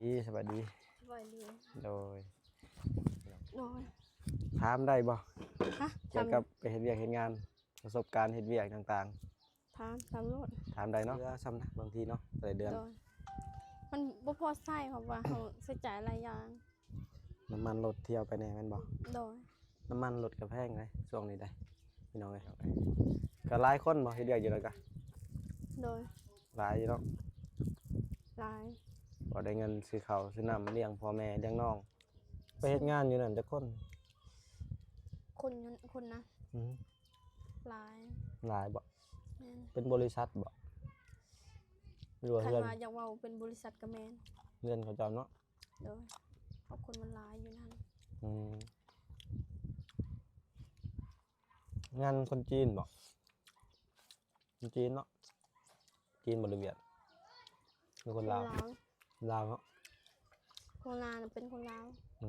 ດີ ສະບາຍດີ ສະບາຍດີ ໂດຍ ໂດຍ ຖາມໄດ້ບໍ່? ຮະ? ກ່ຽວກັບໄປເຮັດວຽກເຮັດງານ ປະສົບການເຮັດວຽກຕ່າງໆ ຖາມ ຖາມໂລດ ຖາມໄດ້ເນາະ ເຫຼືອສ່ຳໃດ ບາງທີເນາະ ແຕ່ລະເດືອນ ໂດຍ ມັນບໍ່ພໍໃຊ້ ເພາະວ່າເຮົາໃຊ້ຈ່າຍຫຼາຍຢ່າງ ນ້ຳມັນລົດທີ່ເອົາໄປແດ່ແມ່ນບໍ່? ໂດຍ ນ້ຳມັນລົດກໍແພງເດ້ຊ່ວງນີ້ເດ້ ພີ່ນ້ອງເອີຍ ກໍຫຼາຍຄົນບໍ່ເຮັດວຽກຢູ່ນັ້ນກະ? ໂດຍ ຫຼາຍຢູ່ເນາະ ຫຼາຍ ພໍໄດ້ເງິນຊື້ເຂົ້າຊື້ນ້ຳລ້ຽງພໍ່ແມ່ລ້ຽງນ້ອງ ໄປເຮັດງານຢູ່ນັ້ນຈັກຄົນ? ຄົນຢູ່ ຄົນນະ? ອື ຫຼາຍ ຫຼາຍບໍ່? ແມ່ນ ເປັນບໍລິສັດບໍ່? ຫຼືວ່າ ຄັນ ເຮືອນ ວ່າຢາກເວົ້າເປັນບໍລິສັດກໍແມ່ນ ເຮືອນເຂົາເຈົ້າເນາະ? ໂດຍ ເພາະຄົນມັນຫຼາຍຢູ່ນັ້ນ ອື ງານຄົນຈີນບໍ່? ຄົນຈີນເນາະ ຈີນບໍ່ ຫຼືຫວຽດ ຫຼືຄົນລາວ? ຄົນລາວ ລາວເນາະ ຄົນລາວນະ ເປັນຄົນລາວ ອື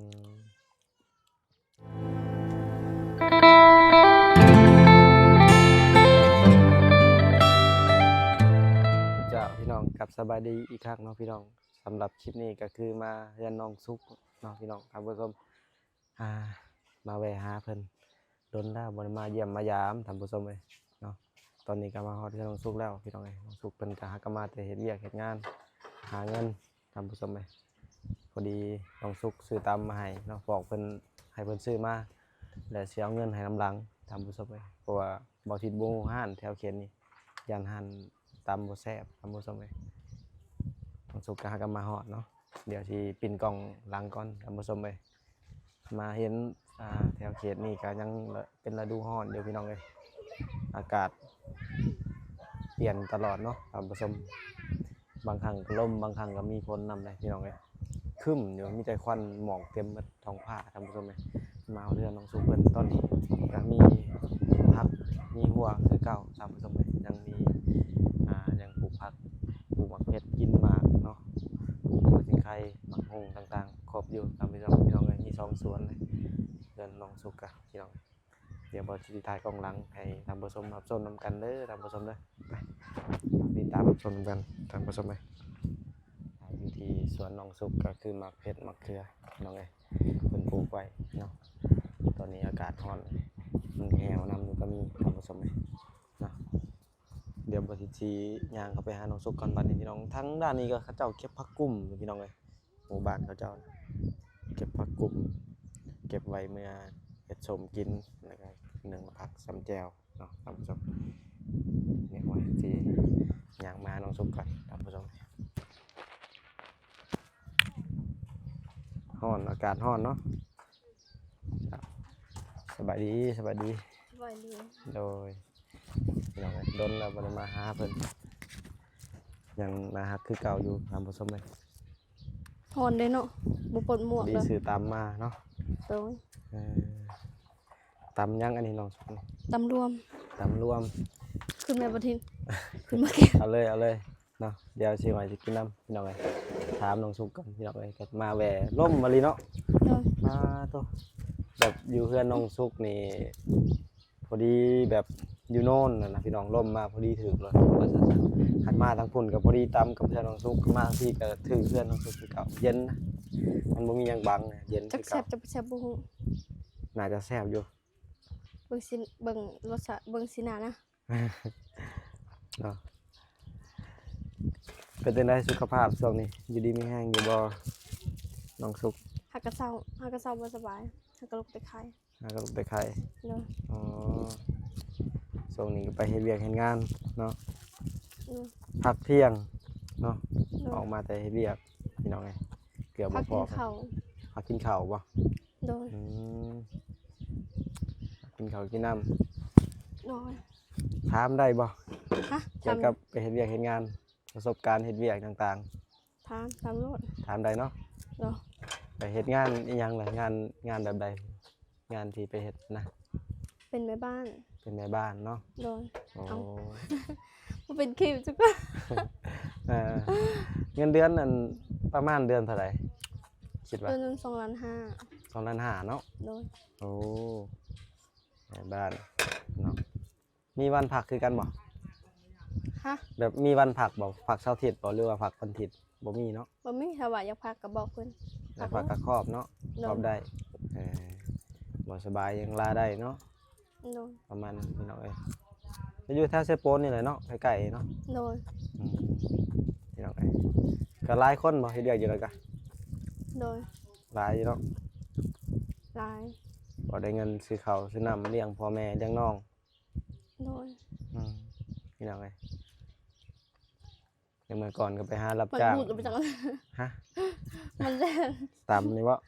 ເຈົ້າ ພີ່ນ້ອງ ກັບສະບາຍດີອີກຄັ້ງເນາະ ພີ່ນ້ອງ ສຳລັບຄລິບນີ້ກໍຄືມາເຮືອນນ້ອງສຸກເນາະ ພີ່ນ້ອງ ທ່ານຜູ້ຊົມ ອ່າ ມາແວ່ຫາເພິ່ນ ດົນແລ້ວບໍ່ໄດ້ມາຢ້ຽມມາຢາມ ທ່ານຜູ້ຊົມເອີຍເນາະ ຕອນນີ້ກໍມາຮອດເຮືອນນ້ອງສຸກແລ້ວ ພີ່ນ້ອງເອີຍ ນ້ອງສຸກເພິ່ນກໍຫາກໍມາແຕ່ເຮັດວຽກເຮັດງານ ຫາເງິນ ທ່ານຜູ້ຊົມເອີຍ ພໍດີນ້ອງສຸກຊື້ຕຳມາໃຫ້ເນາະ ບອກເພິ່ນ ໃຫ້ເພິ່ນຊື້ມາ ແລະຊິເອົາເງິນໃຫ້ນຳຫຼັງ ທ່ານຜູ້ຊົມເອີຍ ເພາະວ່າບໍ່ທິດບໍ່ຮູ້ຮ້ານແຖວເຂດນີ້ ຢ້ານຮ້ານຕຳບໍ່ແຊບ ທ່ານຜູ້ຊົມເອີຍ ນ້ອງສຸກກໍຫາກໍມາຮອດເນາະ ດຽວຊິປິ່ນກ້ອງຫຼັງກ່ອນ ທ່ານຜູ້ຊົມເອີຍ ມາເຫັນ ອ່າ ແຖວເຂດນີ້ກໍຍັງເປັນລະດູຮ້ອນຢູ່ ພີ່ນ້ອງເອີຍ ອາກາດປ່ຽນຕະຫຼອດເນາະ ທ່ານຜູ້ຊົມ ບາງຄັ້ງກໍລົມ ບາງຄັ້ງກໍມີຝົນນຳເດ້ ພີ່ນ້ອງເອີຍ ຄຶ້ມຢູ່ ມີແຕ່ຄວັນໝອກເຕັມໝົດທ້ອງຟ້າ ທ່ານຜູ້ຊົມເອີຍ ມາເຮືອນນ້ອງສຸກເພິ່ນ ຕອນນີ້ກໍມີຜັກມີຮົ່ວຄືເກົ່າ ທ່ານຜູ້ຊົມເອີຍ ຍັງມີ ອ່າ ຍັງປູກຜັກ ປູກໝາກເຜັດ ກິນໝາກເນາະ ປູກໝາກຊິງໄຄ ໝາກຫຸ່ງຕ່າງໆ ຄົບຢູ່ ທ່ານຜູ້ຊົມ ພີ່ນ້ອງເອີຍ ມີສອງສວນເລີຍ ເຮືອນນ້ອງສຸກກະ ພີ່ນ້ອງ ດຽວບໍ່ຊິຖ່າຍກ້ອງຫຼັງໃຫ້ທ່ານຜູ້ຊົມຮັບຊົມນຳກັນເດີ ທ່ານຜູ້ຊົມເດີ ໄປ ຕິດຕາມຮັບຊົມນຳກັນ ທ່ານຜູ້ຊົມເອີຍ ຢູ່ທີ່ສວນນ້ອງສຸກກໍຄືໝາກເຜັດ ໝາກເຂືອ ພີ່ນ້ອງເອີຍ ເພິ່ນປູກໄວ້ເນາະ ຕອນນີ້ອາກາດຮ້ອນ ມັນແຫ້ວນຳຢູ່ກໍມີ ທ່ານຜູ້ຊົມເອີຍເນາະ ດຽວບໍ່ຊິ ຊິຍ່າງເຂົ້າໄປຫານ້ອງສຸກກ່ອນ ບັດນີ້ ພີ່ນ້ອງ ທາງດ້ານນີ້ກໍເຂົາເຈົ້າເກັບຜັກກຸ້ມຢູ່ ພີ່ນ້ອງເອີຍ ໝູ່ບ້ານເຂົາເຈົ້າ ເກັບຜັກກຸ້ມ ເກັບໄວ້ເມື່ອເຮັດສົ້ມກິນ ແລ້ວກໍໜຶ້ງຜັກຊຳແຈ່ວເນາະ ທ່ານຜູ້ຊົມ ນີ້ ໂອ້ຍ ຊິຍ່າງມາຫານ້ອງສຸກກ່ອນ ທ່ານຜູ້ຊົມ ຮ້ອນ ອາກາດຮ້ອນເນາະ ສະບາຍດີ ສະບາຍດີ ສະບາຍດີ ໂດຍ ພີ່ນ້ອງເອີຍ ດົນແລ້ວບໍ່ໄດ້ມາຫາເພິ່ນ ຍັງໜ້າຮັກຄືເກົ່າຢູ່ ທ່ານຜູ້ຊົມເອີຍ ຮ້ອນເດ້ເນາະ ບໍ່ປົດໝວກ ດີ ເດີ ຊື້ຕຳມາເນາະ ໂດຍ ເອີ ຕຳຫຍັງອັນນີ້ນ້ອງສຸກນີ້? ຕຳລວມ ຕຳລວມ ຂຶ້ນແມ່ບໍ່ທິນ ຂຶ້ນມາກິນ ເອົາເລີຍ ເອົາເລີຍ ເນາະ ດຽວຊິໄວ້ຊິກິນນຳ ພີ່ນ້ອງເອີຍ ຖາມນ້ອງສຸກກ່ອນ ພີ່ນ້ອງເອີຍ ກໍມາແວ່ ລົມມາລີເນາະ ໂດຍ ປາໂຕ ແບບຢູ່ເຮືອນນ້ອງສຸກນີ້ ພໍດີແບບຢູ່ໂນນຫັ້ນນະ ພີ່ນ້ອງ ລົມມາພໍດີຖືກເລີຍ ວ່າຊັ້ນຊະ ຄັນມາທາງພຸ້ນກໍພໍດີຕຳກັບເຮືອນນ້ອງສຸກ ມາທາງພີ້ກໍຖືກເຮືອນນ້ອງສຸກຄືເກົ່າ ເຢັນນະ ມັນບໍ່ມີຫຍັງບັງນະ ເຢັນຄືເກົ່າ ຈັກແຊບ ຈັກບໍ່ແຊບບໍ່ຮູ້ ໜ້າຈະແຊບຢູ່ ເບິ່ງຊິ ເບິ່ງລົດຊາດ ເບິ່ງສີໜ້ານະ ເນາະ ເປັນຈັ່ງໃດສຸຂະພາບຊ່ວງນີ້ ຢູ່ດີມີແຮງຢູ່ບໍ່ ນ້ອງສຸກ? ຫາກະເຊົາ ຫາກະເຊົາບໍ່ສະບາຍ ຫາກະລຸກແຕ່ໄຂ້ ຫາກະລຸກແຕ່ໄຂ້ ໂດຍ ອໍ ຊ່ວງນີ້ກໍໄປເຮັດວຽກເຮັດງານເນາະ ໂດຍ ພັກທ່ຽງເນາະ ໂດຍ ອອກມາແຕ່ເຮັດວຽກ ພີ່ນ້ອງເອີຍ ເກືອບບໍ່ພໍ ພັກກິນເຂົ້າ ພັກກິນເຂົ້າບໍ່? ໂດຍ ອືມ ກິນເຂົ້າກິນນ້ຳ ໂດຍ ຖາມໄດ້ບໍ່? ຮະ? ກ່ຽວກັບໄປເຮັດວຽກເຮັດງານ ປະສົບການເຮັດວຽກຕ່າງໆ ຖາມ ຖາມໂລດ ຖາມໄດ້ເນາະ ໂດຍ ໄປເຮັດງານອີ່ຫຍັງລະ? ງານ ງານແບບໃດ? ງານທີ່ໄປເຮັດນະ ເປັນແມ່ບ້ານ ເປັນແມ່ບ້ານເນາະ ໂດຍ ໂອ້ ເອົ້າ ບໍ່ເປັນຄລິບຈັກ ເອີ ເງິນເດືອນອັນປະມານເດືອນເທົ່າໃດ? ຄິດວ່າ ເດືອນໜຶ່ງສອງລ້ານຫ້າ ສອງລ້ານຫ້າເນາະ ໂດຍ ໂອ້ ແມ່ບ້ານເນາະ ມີວັນພັກຄືກັນບໍ່? ຮະ? ແບບມີວັນພັກບໍ່? ພັກເສົາທິດບໍ່ ຫຼືວ່າພັກວັນທິດ? ບໍ່ມີເນາະ? ບໍ່ມີ. ຖ້າວ່າຢາກພັກກໍບອກເພິ່ນ. ຢາກພັກກໍຂອບເນາະ? ໂດຍ. ຂອບໄດ້. ເອີ ບໍ່ສະບາຍຍັງລາໄດ້ເນາະ? ໂດຍ. ປະມານນັ້ນພີ່ນ້ອງເອີຍ. ກໍຢູ່ແຖວເຊໂປນນີ້ແຫຼະເນາະ, ໃກ້ໆເນາະ? ໂດຍ. ອືມ ພີ່ນ້ອງເອີຍ. ກໍຫຼາຍຄົນບໍ່ເຮັດວຽກຢູ່ນັ້ນກະ? ໂດຍ. ຫຼາຍຢູ່ເນາະ? ຫຼາຍ. ພໍໄດ້ເງິນຊື້ເຂົ້າຊື້ນ້ຳລ້ຽງພໍ່ແມ່ລ້ຽງນ້ອງ. ໂດຍ. ອືມ ພີ່ນ້ອງເອີຍ. ແຕ່ເມື່ອກ່ອນກໍໄປຫາຮັບຈ້າງ. ມັນບູດກໍໄປຈັກ. ຮະ? ມັນແດດ. ຕຳນີ້ບໍ່?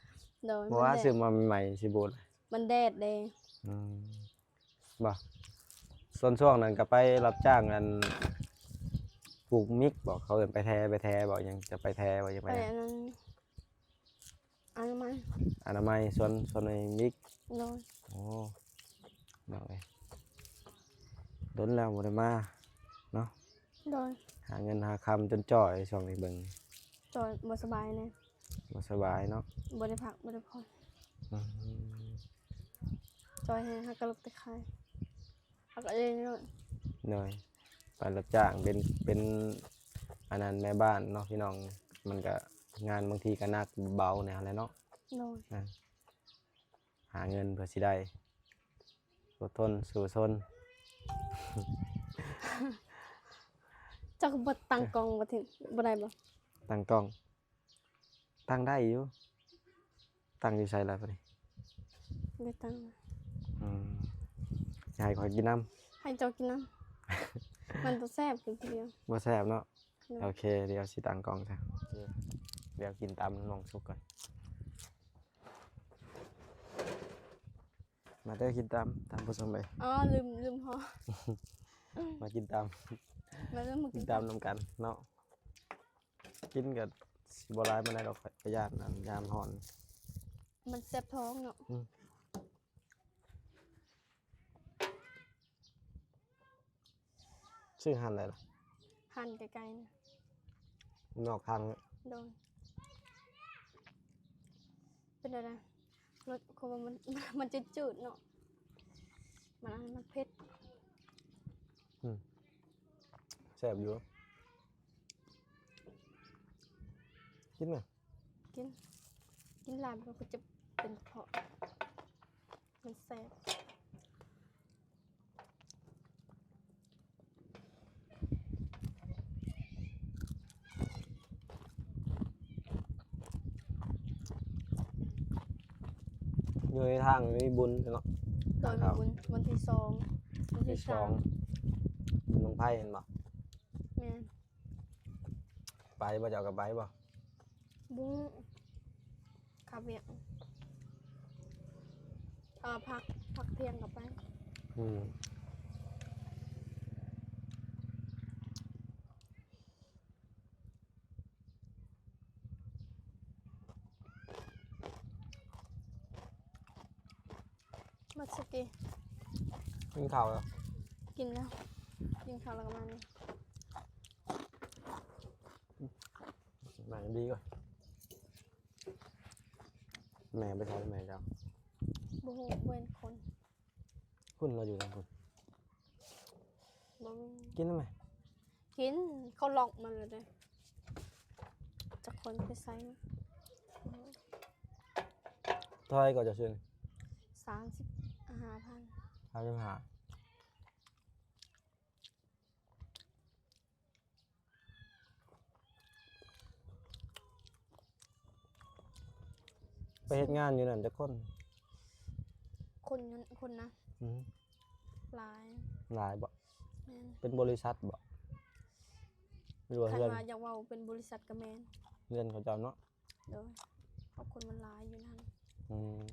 ໂດຍ. ບໍ່ວ່າ ມັນແດດ. ຊື້ມາໃໝ່ໆ ຊິບູດ. ມັນແດດເດ້. ອືມ ບໍ່ ສ່ວນຊ່ວງນັ້ນກໍໄປຮັບຈ້າງອັນ ປູກມິກບໍ່? ເຂົາເອີ້ນໄປແທ ໄປແທບໍ່? ຫຍັງ ຈະໄປແທບໍ່? ຫຍັງ ໄປ ໄປອັນນັ້ນ ອະນາໄມ ອະນາໄມ ສວນ ສວນໄອ້ມິກ. ໂດຍ. ໂອ້ ນ້ອງເອີຍ ດົນແລ້ວບໍ່ໄດ້ມາເນາະ? ໂດຍ. ຫາເງິນຫາຄຳຈົນຈ່ອຍຊ່ວງນີ້ເບິ່ງ. ຈ່ອຍ ບໍ່ສະບາຍແດ່. ບໍ່ສະບາຍເນາະ? ບໍ່ໄດ້ພັກ ບໍ່ໄດ້ຜ່ອນ. ອືມ ຈ່ອຍແຮງ ຫາກະລຸກແຕ່ຂາຍ ຫາກະເລີຍໂລດ. ໂດຍ. ໄປຮັບຈ້າງເປັນ ເປັນອັນນັ້ນແມ່ບ້ານເນາະພີ່ນ້ອງ, ມັນກະງານບາງທີກະໜັກເບົາແນວແຫຼະເນາະ. ໂດຍ. ອ່າ ຫາເງິນເພື່ອຊິໄດ້ ອົດທົນສູ້ຊົນ. ເຈົ້າກໍບໍ່ຕັ້ງກ້ອງບໍ່ຖືກ ບໍ່ໄດ້ບໍ່? ຕັ້ງກ້ອງ ຕັ້ງໄດ້ຢູ່. ຕັ້ງຢູ່ໃສລະບາດນີ້? ບໍ່ໄດ້ຕັ້ງ. ອືມ ຊິໃຫ້ຂ້ອຍກິນນຳ? ໃຫ້ເຈົ້າກິນນຳ. ມັນບໍ່ແຊບກິນຜູ້ດຽວ. ບໍ່ແຊບເນາະ? ໂດຍ. ໂອເຄ ດຽວຊິຕັ້ງກ້ອງຊະ. ໂອເຄ ດຽວກິນຕຳໜ່ວງສຸກກ່ອນ. ມາເດີກິນຕຳ ທ່ານຜູ້ຊົມເອີຍ. ອໍ ລືມ ລືມຫໍ່. ມາກິນຕຳ ມາເດີ ມາກິນຕຳນຳກັນເນາະ. ກິນກໍຊິບໍ່ຫຼາຍປານໃດດອກ ຂ້ອຍກໍຢ້ານອັນຍາມຮ້ອນ ມັນແສບທ້ອງເນາະ. ອືມ. ຊື້ຮ້ານໃດລະ? ຮ້ານໃກ້ໆນະ ນອກທາງ. ໂດຍ. ເປັນແນວໃດ? ລົດ ເພາະວ່າມັນ ມັນຈືດໆເນາະ ມັນ ອັນນັ້ນມັນເຜັດ. ອືມ ແຊບຢູ່. ກິນແມະ. ກິນ ກິນຫຼາຍມັນກໍຈະເປັນກະເພາະ ມັນແຊບ. ຢູ່ໃນທາງມີບຸນເນາະ. ໂດຍ. ມີບຸນ ວັນທີສອງ ວັນທີສາມ ບຸນບັ້ງໄຟແມ່ນບໍ່? ແມ່ນ. ໄປບໍ່? ເຈົ້າກໍໄປບໍ່? ບໍ່ຮູ້ ຄັບວຽກ ເອີ ພັກ ພັກທ່ຽງກໍໄປ. ອືມ. ໝົດສະກີ ກິນເຂົ້າແລ້ວ? ກິນແລ້ວ ກິນເຂົ້າແລ້ວກໍມານີ້. ແມ່ດີກວ່າ ແມ່ໄປໃສແມ່ເຈົ້າ? ບໍ່ຮູ້ ບໍ່ເຫັນຄົນ. ພຸ້ນ ລາວຢູ່ທາງພຸ້ນ. ບໍ່ມີ. ກິນໄດ້ໄໝ? ກິນ ເຂົາລັອກມາແລ້ວເດ້. ຈັກຄົນໄປໃສ? ເທົ່າໃດກໍຈະຊື້? ສາມສິບຫ້າພັນ. ສາມສິບຫ້າ. ໄປເຮັດງານຢູ່ນັ້ນຈັກຄົນ? ຄົນ ຄົນນະ? ອືມ. ຫຼາຍ. ຫຼາຍບໍ່? ແມ່ນ. ເປັນບໍລິສັດບໍ່? ຫຼືວ່າເຮືອນ? ຄັນວ່າຢາກເວົ້າເປັນບໍລິສັດກໍແມ່ນ. ເຮືອນເຂົາເຈົ້າເນາະ? ໂດຍ. ເພາະຄົນມັນຫຼາຍຢູ່ນັ້ນ. ອືມ.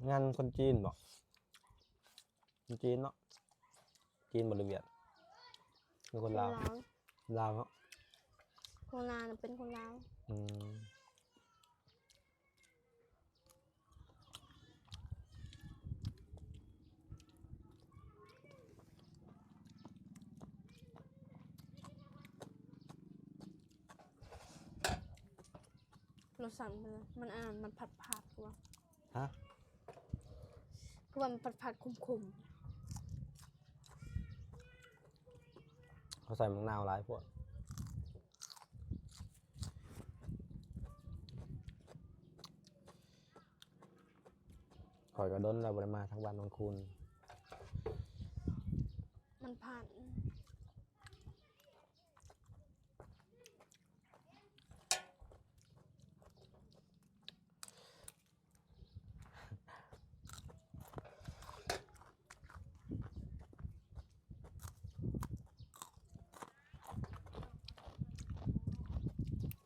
ງານຄົນຈີນບໍ່? ຄົນຈີນເນາະ? ຈີນບໍ່ ຫຼືຫວຽດ? ຫຼືຄົນລາວ? ຄົນລາວ. ລາວເນາະ? ຫົວໜ້ານະເປັນຄົນລາວ. ອືມ. ລົດສັ່ງເປັນ ມັນ ອັນນັ້ນ ມັນຜັດໆ ຄືວ່າ ຮະ? ຄືວ່າມັນຜັດໆ ຂົມໆ. ເຂົາໃສ່ໝາກນາວຫຼາຍໂພດ. ຂ້ອຍກໍດົນແລ້ວບໍ່ໄດ້ມາທາງບ້ານນອນຄູນ. ມັນຜ່ານ.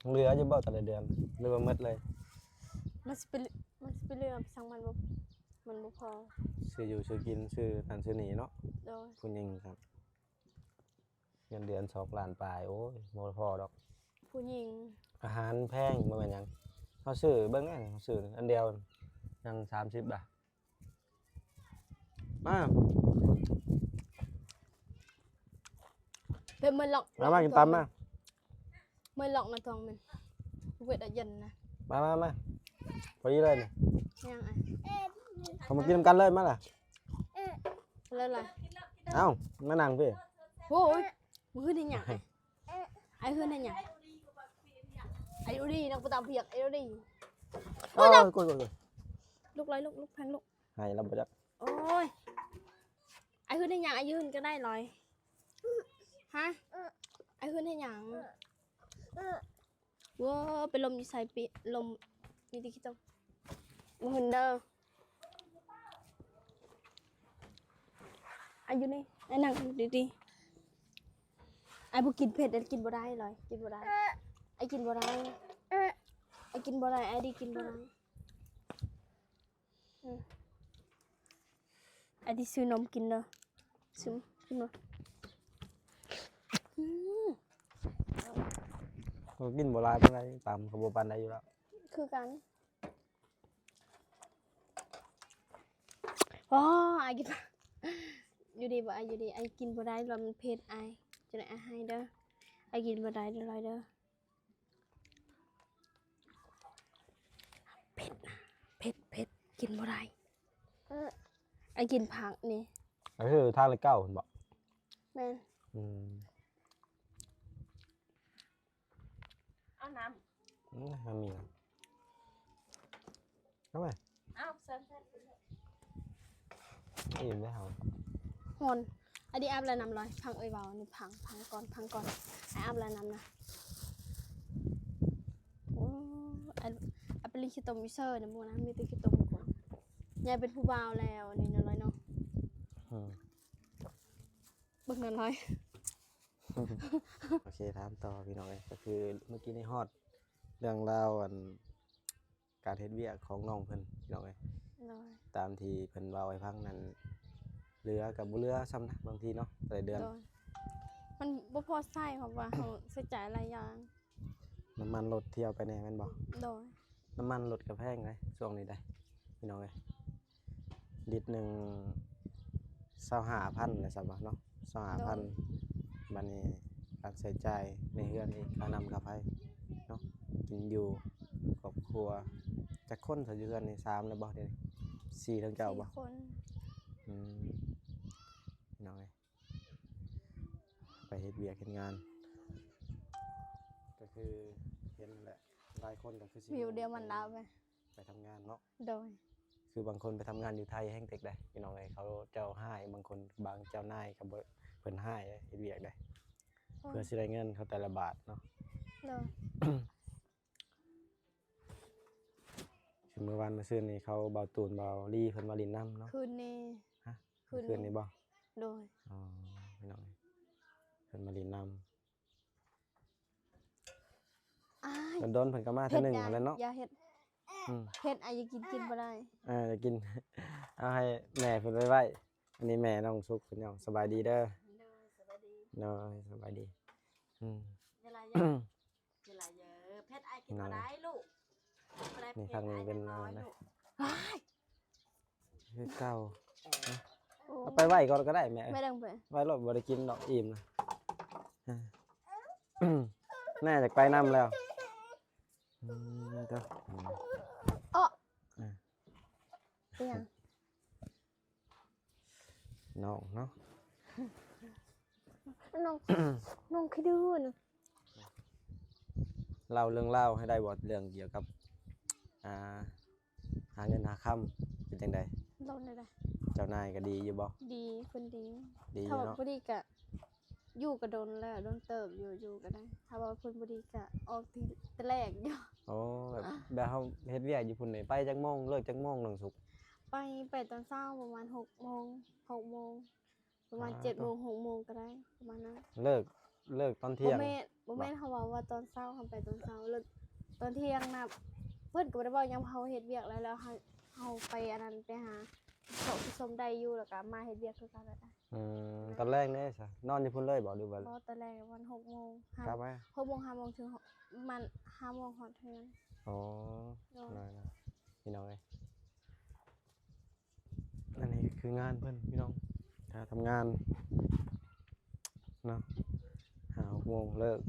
ເຫຼືອຢູ່ບໍ່ແຕ່ລະເດືອນ ຫຼືວ່າໝົດເລີຍ? ມັນຊິໄປ ມັນຊິໄປເຫຼືອໄປສັງ ມັນບໍ່ ມັນບໍ່ພໍ ຊື້ຢູ່ຊື້ກິນ ຊື້ນັ້ນຊື້ນີ້ເນາະ. ໂດຍ. ຜູ້ຍິງຊັ້ນ ເງິນເດືອນສອງລ້ານປາຍ ໂອ້ຍ ບໍ່ພໍດອກ. ຜູ້ຍິງ ອາຫານແພງ ບໍ່ແມ່ນຫຍັງ. ເຮົາຊື້ເບິ່ງແດ່ ເຮົາຊື້ອັນດຽວຍັງສາມສິບບາດ. ມາ ເປັນເໝືອນລັອກ ມາ ມາກິນຕຳມາ. ເໝືອນລັອກນະ ທອງມັນເວັດອະເຢັນນະ. ມາ ມາ ມາ ພໍດີເລີຍນີ້. ຍັງອ່ະ ເຂົ້າມາກິນນຳກັນເລີຍ ມາລະ. ເລີຍລະ. ເອົ້າ ມານັ່ງພີ້. ໂອ້ຍ ມື້ຄືນເຮັດຫຍັງ? ອ້າຍຄືນເຮັດຫຍັງ? ອາຍຸດີ ນັກປະຕາມພຽກ ອາຍຸດີ. ໂອ້ຍ ໂອ້ຍ ໂອ້ຍ ໂອ້ຍ ລຸກເລີຍ ລຸກ ລຸກ ແພງລຸກ. ໃຫ້ລະບໍ່ຈັກ. ໂອ້ຍ ອາຍຄືນເຮັດຫຍັງ? ອາຍຄືນກໍໄດ້ລອຍ. ຮະ? ອາຍຄືນເຮັດຫຍັງ? ໂວ້ ໄປລົມຢູ່ໃສ? ໄປລົມມີແຕ່ຂີ້ຕົມ. ບໍ່ເຫັນເດີ. ອາຍຢູ່ນີ້ ອາຍນັ່ງດີໆ. ອາຍບໍ່ກິນເຜັດ ອາຍກິນບໍ່ໄດ້ລອຍ ກິນບໍ່ໄດ້. ອາຍກິນບໍ່ໄດ້ ອາຍກິນບໍ່ໄດ້ ອາຍດີກິນບໍ່ໄດ້. ອືມ ອັນນີ້ຊື້ນົມກິນເດີ ຊື້ ກິນບໍ່? ອືມ ເຂົາກິນບໍ່ຫຼາຍປານໃດ ຕຳເຂົາບໍ່ປານໃດຢູ່ແລ້ວ ຄືກັນ. ອໍ ອາຍກິນ ຢູ່ດີບໍ່? ອາຍຢູ່ດີ ອາຍກິນບໍ່ໄດ້ລອຍ ມັນເຜັດອາຍ. ຈັ່ງໃດອາຍໃຫ້ເດີ ອາຍກິນບໍ່ໄດ້ເດີລອຍເດີ. ເຜັດນະ ເຜັດ ເຜັດ ກິນບໍ່ໄດ້. ເອີ ອາຍກິນຜັກນີ້ ກໍຄືທາງເລກເກົ້າຫັ້ນບໍ? ແມ່ນ. ອືມ ເອົານ້ຳ ອືມ ມັນມີນະ. ເອົາໄປ ເອົາ ເຊີນ ເຊີນ ອີ່ມແລ້ວເຮົາ. ຮ້ອນ ອັນນີ້ອາບແລ້ວນ້ຳລອຍ ພັງເອີຍເວົ້າ ອັນນີ້ພັງ ພັງກ່ອນ ພັງກ່ອນ ໃຫ້ອາບແລ້ວນ້ຳນະ. ໂອ້ ອັນ ອາໄປລີ້ຂີ້ຕົມຢູ່ເຊີນະ ໝູ່ນະ ມີແຕ່ຂີ້ຕົມກ່ອນ ຍາຍເປັນຜູ້ບ່າວແລ້ວ ອັນນີ້ນະລອຍເນາະ. ອືມ ເບິ່ງນະລອຍ. ໂອເຄ ຖາມຕໍ່ພີ່ນ້ອງເອີຍ ກໍຄືເມື່ອກີ້ນີ້ຮອດເລື່ອງລາວ ອັນ ການເຮັດວຽກຂອງນ້ອງເພິ່ນພີ່ນ້ອງເອີຍ. ໂດຍ. ຕາມທີ່ເພິ່ນເວົ້າໃຫ້ຟັງນັ້ນ ເຫຼືອກໍບໍ່ເຫຼືອຊ້ຳນະ ບາງທີເນາະ ແຕ່ລະເດືອນ. ໂດຍ. ມັນບໍ່ພໍໃຊ້ ເພາະວ່າເຮົາໃຊ້ຈ່າຍຫຼາຍຢ່າງ. ນ້ຳມັນລົດທີ່ເອົາໄປແດ່ແມ່ນບໍ່? ໂດຍ. ນ້ຳມັນລົດກໍແພງເດ້ ຊ່ວງນີ້ໄດ໋ ພີ່ນ້ອງເອີຍ. ລິດໜຶ່ງຊາວຫ້າພັນແຫຼະ ຊັ້ນວ່າເນາະ ຊາວຫ້າພັນ. ໂດຍ. ບັດນີ້ຄ່າໃຊ້ຈ່າຍໃນເຮືອນອີກ ຄ່ານ້ຳຄ່າໄຟເນາະ ກິນຢູ່ ຄອບຄົວ ຈັກຄົນຊະຢູ່ເຮືອນນີ້? ສາມແລ້ວບໍ່? ດຽວນີ້ສີ່ ທັງເຈົ້າບໍ່? ສີ່ຄົນ. ອືມ ພີ່ນ້ອງເອີຍ ໄປເຮັດວຽກເຮັດງານ ກໍຄືເຫັນແຫຼະ ຫຼາຍຄົນກໍຄືຊິ ວິວດຽວມັນລາວໄປ ໄປທຳງານເນາະ. ໂດຍ. ຄືບາງຄົນໄປທຳງານຢູ່ໄທແຮງເຕັກໄດ໋ ພີ່ນ້ອງເອີຍ ເຂົາເຈົ້າຮ້າຍ ບາງຄົນ ບາງເຈົ້ານາຍກໍບໍ່ ເພິ່ນຮ້າຍເດ້ ເຮັດວຽກໄດ໋ ເພື່ອຊິໄດ້ເງິນເຂົາແຕ່ລະບາດເນາະ. ໂດຍ. ຄືມື້ວານມື້ຊືນນີ້ ເຂົາ ບ່າວຕູນ ບ່າວລີ ເພິ່ນມາຫຼິ້ນນຳເນາະ. ຄືນນີ້. ຮະ? ຄືນນີ້. ຄືນນີ້ບໍ່? ໂດຍ. ອໍ ພີ່ນ້ອງເອີຍ ເພິ່ນມາຫຼິ້ນນຳ. ອ້າຍ ດົນໆເພິ່ນກໍມາເທື່ອໜຶ່ງຫັ້ນແຫຼະເນາະ. ຢ່າເຮັດ. ອືມ ເຮັດ ອາຍຢາກກິນ ກິນບໍ່ໄດ້. ເອີ ຢາກກິນ ເອົາໃຫ້ແມ່ເພິ່ນໄວ້ໄວ້. ອັນນີ້ແມ່ນ້ອງສຸກ ພີ່ນ້ອງ ສະບາຍດີເດີ. ໂດຍ ສະບາຍດີ. ໂດຍ ສະບາຍດີ. ອືມ ເວລາເຍອະ ເວລາເຍອະ ເຜັດ ອາຍກິນບໍ່ໄດ້ລູກ. ນີ້ ທາງນີ້ເປັນ ນ້ອຍລູກ. ຄືເກົ່າ. ເອົາໄປໄວ້ກ່ອນກໍໄດ້ແມ່. ໄວ້ໂລດ ບໍ່ໄດ້ກິນດອກ ອີ່ມນະ. ແມ່ຢາກໄປນຳແລ້ວ. ອືມ ເດີ. ເອາະ ເອີ ອີຫຍັງ? ນ້ອງເນາະ ນ້ອງ ນ້ອງຂີ້ດື້ນະ. ເລົ່າເລື່ອງລາວໃຫ້ໄດ້ບໍ່? ເລື່ອງກ່ຽວກັບ ອ່າ ຫາເງິນຫາຄຳເປັນຈັ່ງໃດ? ດົນແລ້ວໃດ໋. ເຈົ້ານາຍກໍດີຢູ່ບໍ່? ດີ ເພິ່ນດີ. ດີ ຖ້າວ່າ ເນາະ ບໍ່ດີກໍຢູ່ກໍດົນແລ້ວ ດົນເຕີບຢູ່ ຢູ່ກໍໄດ້. ຖ້າວ່າເພິ່ນບໍ່ດີກໍອອກແຕ່ແລກຢູ່. ໂອ້ ແບບ ແບບເຮົາເຮັດວຽກຢູ່ພຸ້ນນີ້ ໄປຈັກໂມງ ເລີກຈັກໂມງ ນ້ອງສຸກ? ໄປ ໄປຕອນເຊົ້າປະມານຫົກໂມງ ຫົກໂມງ ປະມານເຈັດໂມງ ຫົກໂມງກໍໄດ້ ປະມານນັ້ນ. ເລີກ ເລີກຕອນທ່ຽງ? ບໍ່ແມ່ນ ບໍ່ແມ່ນ ເຮົາເວົ້າວ່າຕອນເຊົ້າ ເຮົາໄປຕອນເຊົ້າ ເລີກຕອນທ່ຽງນະ ເພິ່ນກໍບໍ່ໄດ້ເວົ້າຫຍັງ ເຮົາເຮັດວຽກແລ້ວ ແລ້ວເຮົາ ເຮົາໄປອັນນັ້ນ ໄປຫາເຂົ້າກິນສົ້ມໄດ້ຢູ່ ແລ້ວກໍມາເຮັດວຽກຄືເກົ່າແລ້ວ. ອືມ ຕອນແລງເດ້ຊະ ນອນຢູ່ພຸ້ນເລີຍບໍ່ ຫຼືວ່າ? ບໍ່ ຕອນແລງປະມານຫົກໂມງ ກັບມາຫົກໂມງ ຫ້າໂມງເຖິງ ປະມານຫ້າໂມງຮອດເຮືອນ. ອໍ ໂດຍ ພີ່ນ້ອງເອີຍ ອັນນີ້ຄືງານເພິ່ນ ພີ່ນ້ອງ ຖ້າທຳງານເນາະ ຫ້າຫົກໂມງເລີກ.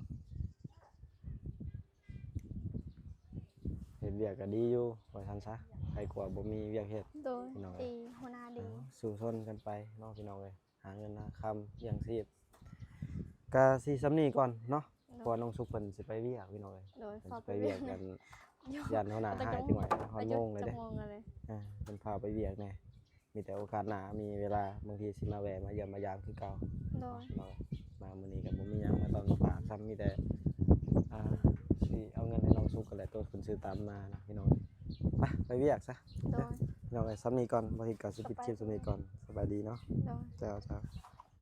ເຮັດວຽກກໍດີຢູ່ ວ່າຊັ້ນຊະ ໄດ້ກວ່າບໍ່ມີວຽກເຮັດ. ໂດຍ ພີ່ນ້ອງເອີຍ ດີ ຫົວໜ້າດີ. ສູ້ຊົນກັນໄປເນາະ ພີ່ນ້ອງເອີຍ ຫາເງິນຫາຄຳລ້ຽງຊີບ ກະຊິສ່ຳນີ້ກ່ອນເນາະ. ໂດຍ ເພາະວ່ານ້ອງສຸກເພິ່ນຊິໄປວຽກ ພີ່ນ້ອງເອີຍ. ໂດຍ ເພິ່ນຊິໄປວຽກກັນ ຢ້ານຫົວໜ້າຮ້າຍ ຈັກໂມງ ຈັກໂມງແລ້ວເດ້. ອ່າ ເພິ່ນພາໄປວຽກແດ່ ມີແຕ່ໂອກາດໜ້າມີເວລາ ບາງທີຊິມາແວ່ມາຢ້ຽມມາຢາມຄືເກົ່າ. ໂດຍ ມາມື້ນີ້ກໍບໍ່ມີຫຍັງມາຕ້ອນມາຝາກຊ້ຳ ມີແຕ່ ອ່າ ຊິເອົາເງິນໃຫ້ນ້ອງສຸກຫັ້ນແຫຼະ ໂຕເພິ່ນຊື້ຕຳມານະ ພີ່ນ້ອງ. ໄປ ໄປວຽກຊະ. ໂດຍ ພີ່ນ້ອງເອີຍ ສ່ຳນີ້ກ່ອນ ບໍ່ເຮັດກໍຊິປິດຄລິບສ່ຳນີ້ກ່ອນ. ສະບາຍດີເນາະ. ໂດຍ ເຈົ້າ ເຈົ້າ.